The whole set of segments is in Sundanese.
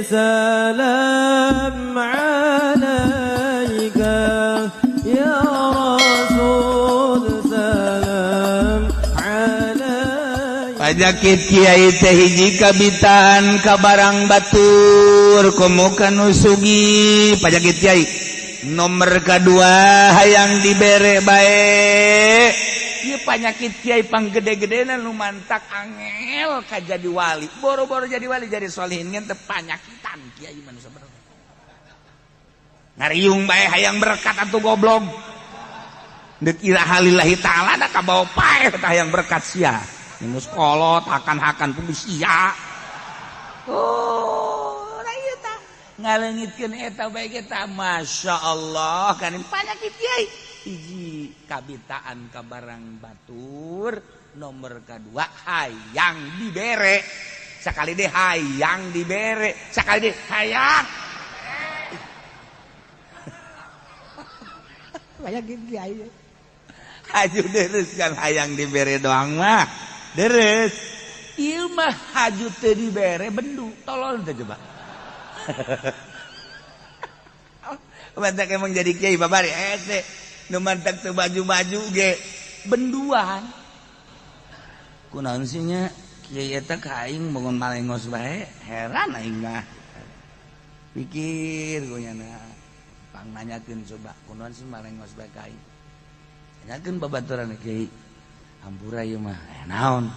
Salam alaika ya Rasul, salam alaika. Pajakit kiai teh hiji kabitan ka barang batur komo kanu sugih. Pajakit kiai nomor kedua hayang dibere bae. Ieu panyakit kiai panggede-gedena nu mantak angel ka jadi wali. Boro-boro jadi wali, jadi solihin ngan teu panyakitan kiai mah nu sabenerna. Ngariung bae hayang berkat atuh goblok. Deuk iraha lillahi ta'ala da kabawa paeh tah hayang berkat sia. Ngus kolot hakan-hakan pun sia. Oh, nah ieu tah ngaleungitkeun eta bae ge tah Masya Allah kan panyakit kiai. Hiji kabitaan ka barang batur, nomor kedua hayang dibere. Sekali deh hayang dibere, sekali deh hayang. Panyakit kiai. Haju deres kan hayang dibere doang mah. Deres. Ieu mah haju teu dibere bendu, tolol teh coba. Mantak emang jadi kiai babari teh nu mantak teu baju-baju ge benduan. Kunaon sih nya kiai eta ka aing bangun malengos bae, heran aing mah. Pikir ku nyana. Pang nanyakeun coba, kunaon sih malengos bae ka aing. Nanyakeun babaturan kiai. Hampura ieu mah, naon?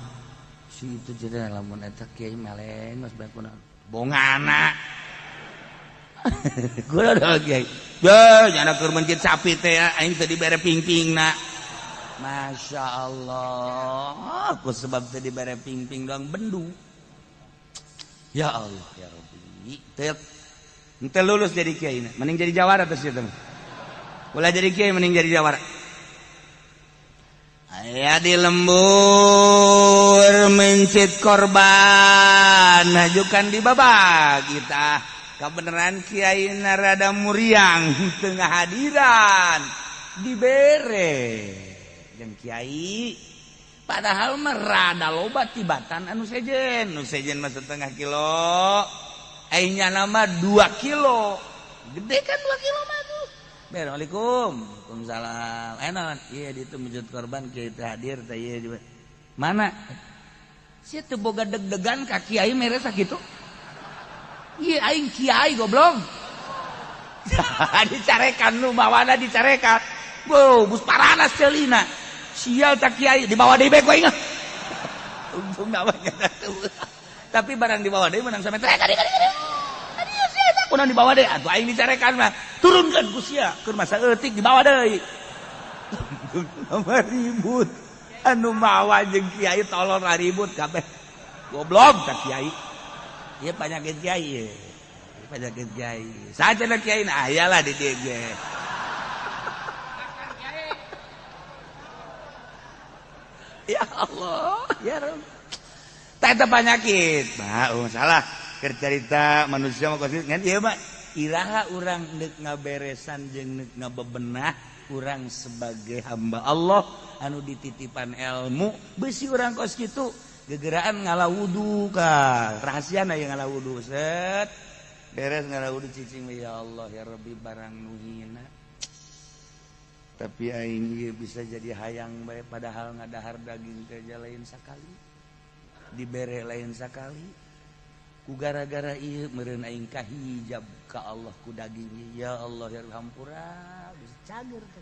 Si itu jadi lamun eta kiai malengos bae kunaon? Bongana. Gua udah kiai. Ya, nyana keur mencit sapi teh aing teu dibere pingpingna. Masya Allah, ku sebab teu dibere pingping doang bendu. Ya Allah, ya Rabbi. Teu henteu lulus jadi kiai, mending jadi jawara terus ieu teh. Ulah jadi kiai mending jadi jawara. Aya di lembur mencit korban hajukan di babak kita. Kebenaran kiai narada muriang tengah hadiran dibere jeung kiai padahal mah rada loba tibatan anu sejen, nu sejen mah setengah kilo, aing nama 2 kilo, gede kan 2 kilo mah tuh. Assalamualaikum, waalaikumsalam. Naon? Iya di itu mujud korban kiai teh hadir teh ieu juga. Mana? Sia teu boga deg-degan ka kiai mere sakitu? Iya aing kiai goblok. Dicarekan nu mawana dicarekan. Wow, bus paranas celina. Sial tak kiai dibawa deui bae ku aing. Untung namanya tuh. Tapi barang dibawa deui menang sampe trek kadi kadi kadi. Sia eta kunaon dibawa deui atuh aing dicarekan mah. Turunkeun ku sia keur masa eutik dibawa deui. Nama ribut. Anu mawa jeung kiai tolol ribut kabeh. Goblok tak kiai. Ieu panyakit kiai ieu. Panyakit kiai. Saja kiai nah aya lah di dieu ge. Ya Allah, ya Rabb. Tah eta panyakit. Bah, oh, salah. Keur carita manusia mah kos ngan ieu mah iraha urang deuk ngaberesan jeung deuk ngabebenah urang sebagai hamba Allah anu dititipan ilmu beusi urang kos kitu gegeraan ngala wudu ka rahasiana yang ngala wudu set beres ngala wudu cicing ya Allah ya Rabbi barang nu hina tapi aing ieu bisa jadi hayang bae padahal ngadahar daging teh lain sakali dibere lain sakali ku gara-gara ieu meureun aing kahijab ka Allah ku daging ya Allah ya hampura bisa cager teh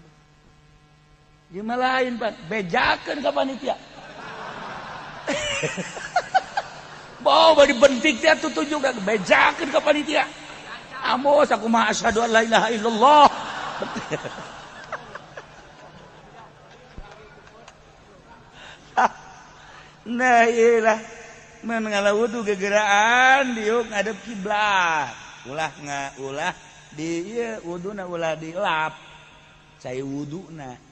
ieu mah lain Pak bejakeun ka panitia. Bawa dibentik teh tutunjuk bejakeun ka panitia. Amos aku mah asyhadu an la ilaha illallah. Nah iyalah mun ngala wudu gegeraan diuk ngadep kiblat. Ulah nga ulah di ieu wuduna ulah dilap. Cai wuduna.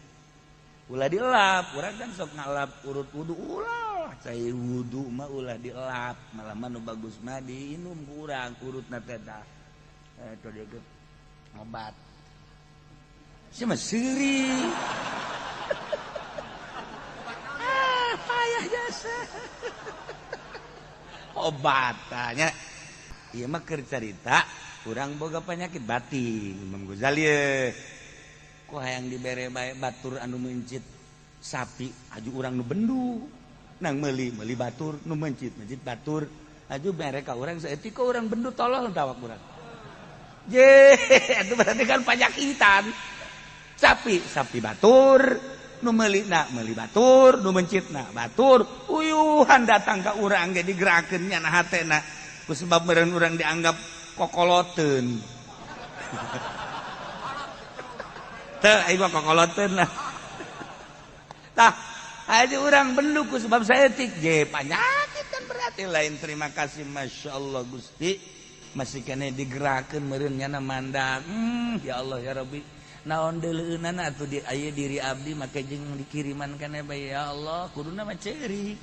Ulah dilap, urang kan sok ngalap urut wudu ulah. Cai wudu mah ulah dilap, malah mah nu bagus mah diinum ku urang urutna teh tah. Eta dia ge obat. Si mah seuri. Ah, payah jasa. Obatnya. Ieu mah keur carita urang boga penyakit batin Imam Ghazali ku hayang dibere bae batur anu mencit sapi, aju urang nu bendu nang meuli meuli batur nu mencit mencit batur, aju mere ka urang saeutik, ku urang bendu tolol tawak urang je. Itu berarti kan panyakitan sapi, sapi batur nu meuli na meuli batur nu mencit na batur, uyuhan datang ka urang ge digerakeun nya hatena ku sebab meureun urang dianggap kokoloteun. Teu aing mah kokoloteun lah. Tah, aja urang bendu ku sebab saeutik je panyakit kan, berarti lain terima kasih, Masya Allah Gusti masih kene digerakeun meureun nyana mandak. Ya Allah ya Rabbi, naon deuleunan atuh di aya diri abdi make jeung dikiriman kene bae, ya Allah, kuduna mah ceurik.